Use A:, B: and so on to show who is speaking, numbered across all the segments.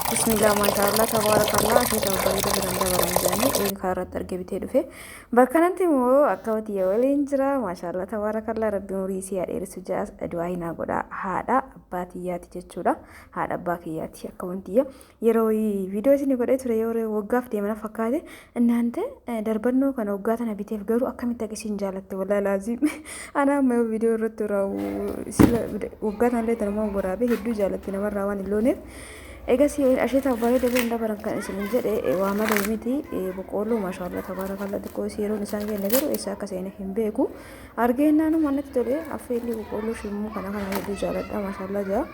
A: Bismillah maashaallah tabaarakallah asheeta babbareeda biran dabaran jedhanii eega karaa irratti argee bitee dhufe. Bakka kanatti immoo akka tiyya waliin jira maashaallah tabaarakallah rabbi umurii isii haa dheeressu ja'a du'aa hinaa godha haadha abbaa tiyyaati jechuudha. Haadha abbaa kiyyaati akka wantiyya yeroo viidiyoo isin godhee ture yeroo waggaaf deemana fakkaate innaante darbannoo kana waggaa tana biteef garuu akkamitti akka isin jaalatte wallaahi laaziim ana amma yoo viidiyoo irratti waggaa tanallee tanuma waraabee hedduu jaalatte namarraa waan hin looneef. Egas asheeta bareeda biran dabaran kan isin jedhe waa malee miti boqqoolloo maashaallah tabaarakallaa xiqqoo isii yeroon isaan kenne garuu eessa akka seene hin beeku. Argeennaan natti tole affeelli boqqoolloo shimmuu kana kana hedduu jaaladha maashaallah jaa.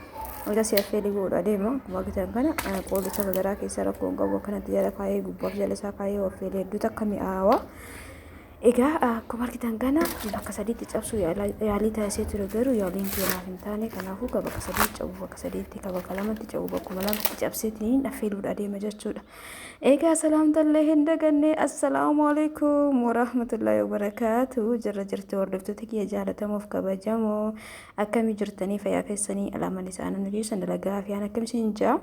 A: Egas affeelli godha deema akkuma argitan kana qoollicha garaa keessa rakkoo hin qabu akkanatti jala kaayee gubbaaf jala isaa kaayee affeelli hedduu takka mi'aawa. Egaa akkuma argitan kana bakka sadiitti cabsuu yaalii taasisee ture garuu yaaliin keenyaaf hin taane kanaafuu ka bakka sadiitti cabu bakka sadiitti ka bakka lamatti cabu bakkuma lamatti cabseetiin affeeluudha deema jechuudha. Egaa salaamtallee hin daganne assalaamu alaikum warahmatullaahi wabarakaatu jirra jirti hordoftoota kiyya jaalatamoof kabajamoo akkamii jirtanii fayyaa keessanii alaaman isaanii keessan dalagaa fi aan akkam isin jaa.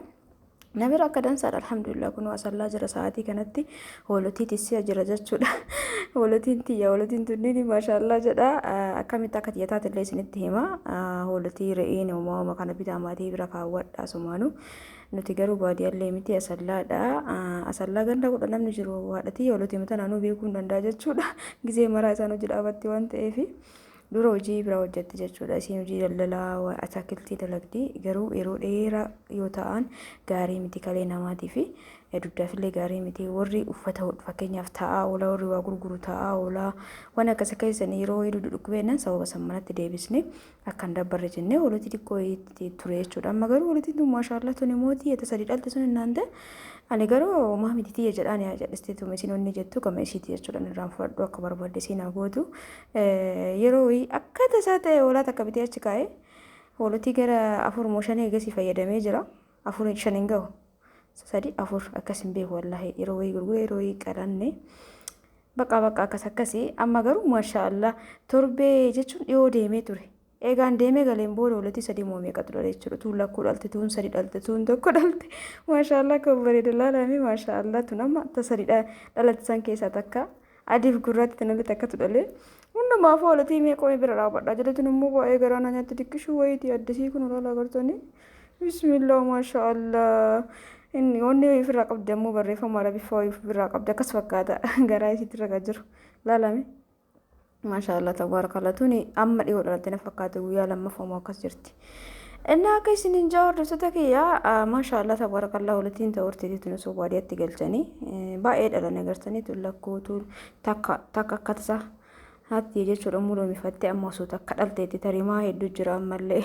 A: Na bira akka dansaadha alhamdulillah kunoo asallaa jira sa'aatii kanatti hoolotii tissiya jira jechuudha. Hoolotiin tiyya hoolotiin tunniin maashaallaa jedha akkamitti akka tiyya taatellee isinitti hima. Hoolotii re'een uumama kana bitaa maatii bira kaawwadha asumaanu. Nuti garuu baadiyyaallee miti asallaadha. Asallaa ganda godha namni jiru haadha tiyya hoolotii mataa naannoo beekuu hin danda'a jechuudha. Gizee maraa isaan hojii dhaabatti waan ta'eef. Dura hojii biraa hojjetti jechuudha. Isiin hojii daldalaa ataakiltii dalagdi. Garuu yeroo dheeraa yoo ta'an gaarii miti kalee namaatii fi dugdaafillee gaarii miti. Warri uffata hodhu fakkeenyaaf taa'aa oolaa warri waa gurguru taa'aa oolaa waan akkas akkasiisan yeroo hedduu dhukkubeennan sababa san manatti deebisne akka hin dabbarre jennee hoolotii xiqqoo ture jechuudha. Amma garuu hoolotiin tun maashaallaa tuni mootii eta sadi dhalte sun innaan ta'e ani garuu homaa miti tiyya jedhaan yaa jedhiste isiin onni jettu gama isiiti jechuudha. Irraan fudhadhu akka barbaadde isiin haa gootu. Yeroo wayii akka tasaa ta'e hoolaa takka bitee achi kaa'ee hoolotii gara afur moo shanii eegasii fayyadamee jira. Afur shan hin gahu. Sadi afur akkas hin beeku wallaahi yeroo wayii gurgure yeroo wayii qaranne. Bakka bakka akkas akkasii amma garuu maashaallah torbee jechuun dhiyoo deemee ture. Eegaan deemee galeen booda hoolotii sadii moo meeqatu dhale jechuudha. Tuun lakkuu dhalte, tuun sadi dhalte, tuun tokko dhalte. Maashaallah kan bareeda laalame maashaallah tun amma ta sadi dhalatte san keessaa takka adiif gurraatti tanallee takkatu dhale. Hundumaaf hoolotii meeqoo bira dhaabadha. Jala tun immoo baay'ee garaa na nyaatti diqqishuu wayiiti addisii kun olaanaa agartanii. Bismillah maashaallah. Inni onni ofirraa qabdi ammoo barreeffama arabiffaa ofirraa qabdi akkas fakkaata garaa isiitti irra kan jiru laalame. Maashaallah tabaarakalla tuni amma dhiyoo dhalatte na fakkaate guyyaa lammaffaa akkas jirti. Inni akka isin hin jaa hordoftoota kiyyaa maashaallah tabaarakalla walitiin ta'u horteetii tun osoo baadiyyaatti galchanii baay'ee dhalan agartanii tun lakkoo tun takka takka akka tasaa haatti jechuudha muloomifattee amma osoo takka dhalteetti tarimaa hedduu jira ammallee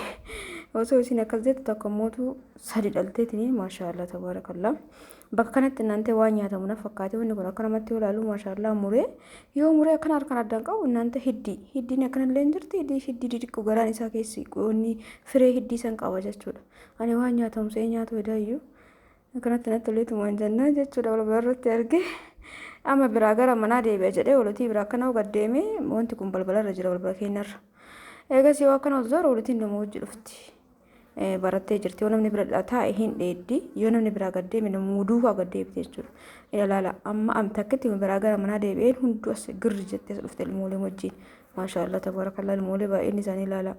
A: osoo isin akkas jettu takka mootu sadi dhalteetini maashaallah tabaarakalla. Bakka kanatti naantee waan nyaatamu na fakkaate wanni kun akka namatti yoo ilaalu maashaallah muree yoo muree akkana harkaan addaan qabu naantee hiddii hiddiin akkanallee hin jirti hiddii hiddii xixiqqoo garaan isaa keessi qoonni firee hiddii san qaba jechuudha. Ani waan nyaatamu se'ee nyaatu hedaayyuu akkanatti natti toleetumaan jennaan jechuudha balbala irratti arge. Amma biraa gara manaa deebi'a jedhee hoolotii biraa akkana gad deemee wanti kun balbala irra jira balbala keenyarra. Eegas yoo akkana ol zooru hoolotiin nama hojii dhufti. Barattee jirti yoo namni bira taa'e hin dheeddi yoo namni biraa gad deeme nama duukaa gad deebite jechuudha. Ilaala amma takkitti biraa gara manaa deebi'een hunduu as girri jettee as dhufte ilmoolee wajjin. Maashaallah tabaarakallaa ilmoolee baay'een isaanii ilaala.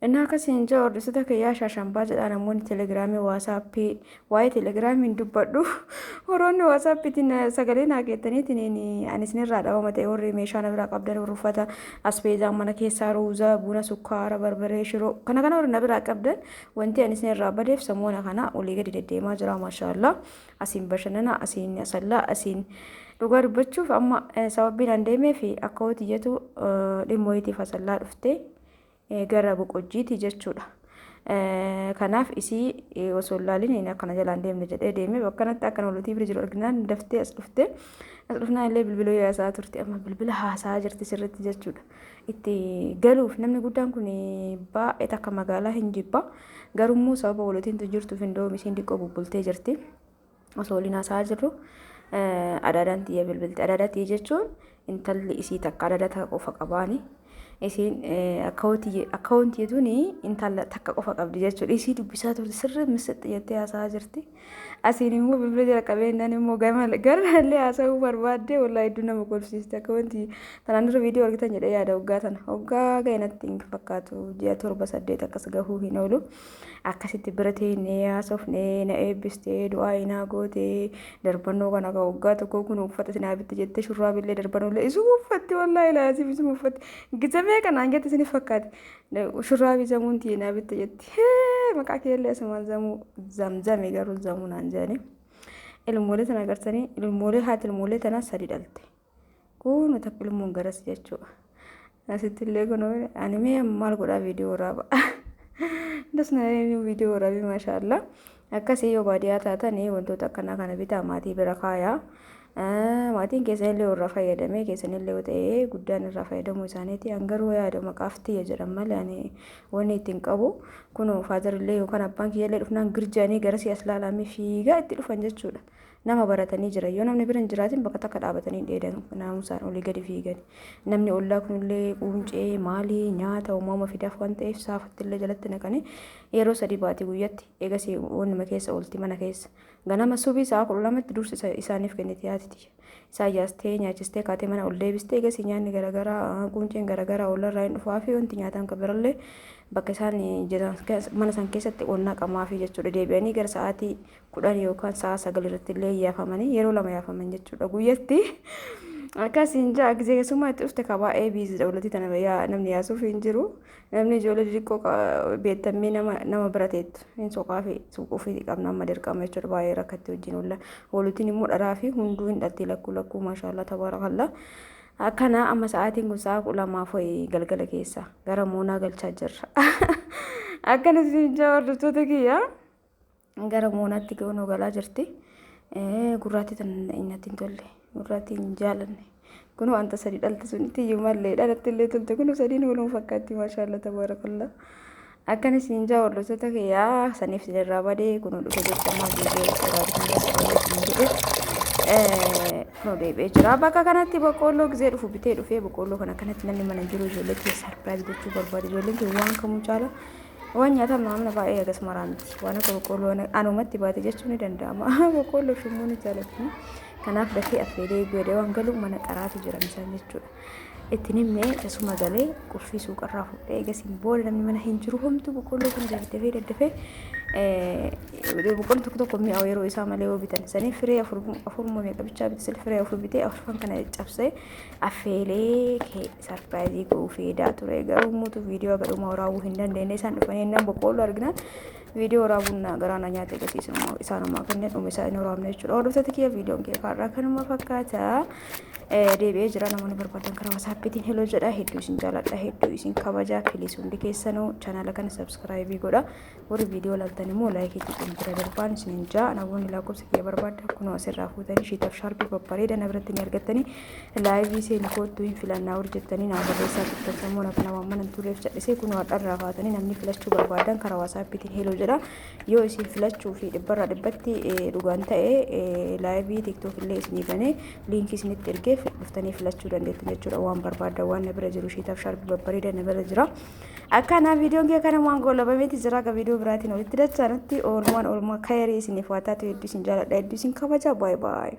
A: Inni akkasiin jaa hordoftoota kiyyaa shaashambaa jedha namoonni telegiraamii waasaappii waa'ee telegiraamii hin dubbadhu. Warroonni waasaappiitiin sagalee naa keettaniitiin ani isinirraa dhabama ta'e warri meeshaa na biraa qabdan warri uffata asbeezaa mana keessaa ruuza buna sukkaara barbaree shiroo kana kana warri na biraa qabdan wanti ani isinirraa badeef samoona kana olii gadi deddeemaa jira maashaallah. Asiin bashannana asiin asallaa asiin dhugaa dubbachuuf amma sababbiin an deemee fi akka hotiyyatu dhimma wayiitiif asallaa dhufte. Gara boqojjiiti jechuudha. Kanaaf isii osoo hin laalin akkana jalaan deemne jedhee deeme bakka kanatti akkana hoolotii bira jiru arginaan daftee as dhufte as dhufnaan illee bilbila haasaa turte amma bilbila haasaa jirti sirriitti jechuudha. Itti galuuf namni guddaan kun baay'ee takka magaalaa hin jibba garummoo sababa hoolotiin jirtuuf hin doomi isiin xiqqoo bubbultee jirti. Osoo waliin haasaa jirru adaadaan tiyya bilbilte. Adaadaa tiyya jechuun intalli isii takka adaadaa takka qofa qabaani. Isiin akkaawuntii tuni intala takka qofa qabdi jechuudha. Isii dubbisaa turte sirrii misixxi jettee haasa'aa jirti. Asiin immoo bilbila jala qabeenyaan immoo garmallee haasa'uu barbaadde wallaahi hedduu nama kolfisiiste akkaawuntii tanaan dura viidiyoo argitan jedhee yaada waggaa tana. Waggaa ga'e natti hin fakkaatu ji'a 7 8 akkas gahuu hin oolu. Akkasitti bira teennee haasofnee na eebbistee du'aa naa gootee darbannoo kana kan waggaa tokkoo kun uffata sinaa bitte jettee shurraabillee darbannollee isuma uffatti wallaahi laasiif isuma uffatti. Gizamee kanaan jette isin fakkaate shurraabii zamuun tiyya naa bitte jetti. Hee maqaa keellee asumaan zamuu zamzame garuu zamuu naan jedhani. Ilmoolee tana agartanii ilmoolee haati ilmoolee tanaa sadi dhalte. Kun takka ilmoon garas jechuudha. Asitti illee kun ani mee maal godhaa viidiyoo waraaba. Das na viidiyoo waraabii maashaallah. Akkasii yoo baadiyyaa taatan wantoota akkanaa kana bitaa maatii bira kaayaa. Maatiin keessan illee irraa fayyadamee keessan illee yoo ta'e guddaan irraa fayyadamuu isaaniiti. An garuu yaada maqaaf tiyya jedhan malee ani wanni ittiin qabu kun faatarillee yookaan abbaan kiyyallee dhufnaan girjaanii garasii as laalamee fiigaa itti dhufan jechuudha. Nama baratanii jiran yoo namni bira hin jiraatin bakka takka dhaabatanii dheedan naamusaan olii gadi fiigan. Namni ollaa kunillee quuncee maalii nyaata uumama fidaaf waan ta'eef saafatti illee jalatti naqanii yeroo sadii baati guyyatti eegasii wannuma keessa oolti mana keessa. Ganama subii sa'a 12tti dursi isaaniif kenniti haati. Isaan yaastee nyaachistee kaatee mana ol deebistee eegasii nyaanni garaagaraa quunceen garaagaraa ollarraa hin dhufaa fi wanti nyaatan kan birallee bakka isaan jiran mana san keessatti ol naqamaa fi jechuudha. Deebi'anii gara sa'aatii 10 yookaan sa'a 9 irratti illee yaafamanii yeroo lama yaafaman jechuudha guyyatti. Akkasiin ja'a gisee keessummaa itti dhufte ka baay'ee biizidha walitti tana yaa namni yaasuuf hin jiru. Namni ijoollee xixiqqoo beektammee nama nama bira teettu hin soqaa fi suuquu fi qabna amma dirqama jechuudha baay'ee rakkatti wajjin oolla. Walitiin immoo dharaa fi hunduu hin dhalti lakkuu lakkuu maashaallah tabaarakallaa. Akkana amma sa'aatiin kun sa'a 12 ho'i galgala keessa gara moonaa galchaa jirra. Akkana isin jaa hordoftoota kiyya. Gara moonaatti ga'uun galaa jirti. Gurraattii tan natti hin tolle. Gurraattii hin jaalanne. Kun wanta sadi dhalte sun iyyuu mallee dhalatti illee tolte kun sadiin waluma fakkaatti maashaallah tabaarakallaa. Akkana isin jaa hordoftoota kiyyaa saniif isinirraa badee kun dhufe jechamaa viidiyoo waraabbii kan jedhe. Kunoo deebi'ee jira. Bakka kanatti boqqoolloo gisee dhufu bitee dhufee boqqoolloo kana kanatti namni mana jiru ijoollee kee sarpiraayiz gochuu barbaade ijoolleen kee waan kamuu caala waan nyaatamu namni baay'ee agas maraa miti. Waan akka boqqoolloo anumatti baate jechuun ni danda'ama. Boqqoolloo shummuu ni jaalatti. Kanaaf dafee affeelee godhee waan galu mana qaraatu jiran isaan jechuudha. Itti himnee tasuma galee qulfii suuqarraa fuudhee eegasiin booda namni mana hin jiru homtuu boqqoolloo kana daddafee daddafee boqqolloo tokko tokko mi'aawu yeroo isaa malee yoo bitan sanii firee afur afur meeqa bichaa bite firee afur bitee afurfan kana cabsee affeelee sarpiraayizii go'uu feedaa ture garuu muutu viidiyoo haga dhumaa waraabuu hin dandeenye isaan dhufanii innaan boqqoolloo arginaan viidiyoo waraabuun garaa na nyaate agarsiisu isaanumaa kanneen dhume isaa hin waraabne jechuudha. Hordoftoota kiyya viidiyoon kee kaarraa kanuma fakkaata. Deebi'ee jira namoonni barbaadan karaa wasaappiitiin heloo jedha hedduu isin jaaladha hedduu isin kabaja piliis hundi keessanuu chaanaala kana sabskraayibii godha warri viidiyoo laaltan immoo laayikii tuquun bira darbaan isin jaa namoonni lakkoofsa kiyya barbaadda kunoo asirraa fuutanii shiitaaf shaarbii babbareeda na biratti ni argattanii laayivii seeni koottuu hin filannaa warri jettanii naa barreessaa turtan sammuu na kana waan mana tureef cadhisee kunoo har'arraa kaatanii namni filachuu barbaadan karaa wasaappiitiin heloo jedha yoo isin filachuu fi dhibbarraa dhibbatti dhugaan ta'e laayivii tiktook illee isinii banee liinkii isinitti ergee dhuftanii filachuu dandeettu jechuudha waan barbaaddan waan na bira jiru shiitaaf shaarbii babbareeda na bira jira. Akkanaa viidiyoon kee kana waan goolabameeti jira akka viidiyoo biraatiin walitti dachaanutti oolmaan oolmaa kayarii isiniif waa taatu hedduu isin jaaladha hedduu isin kabaja baay'ee baay'ee.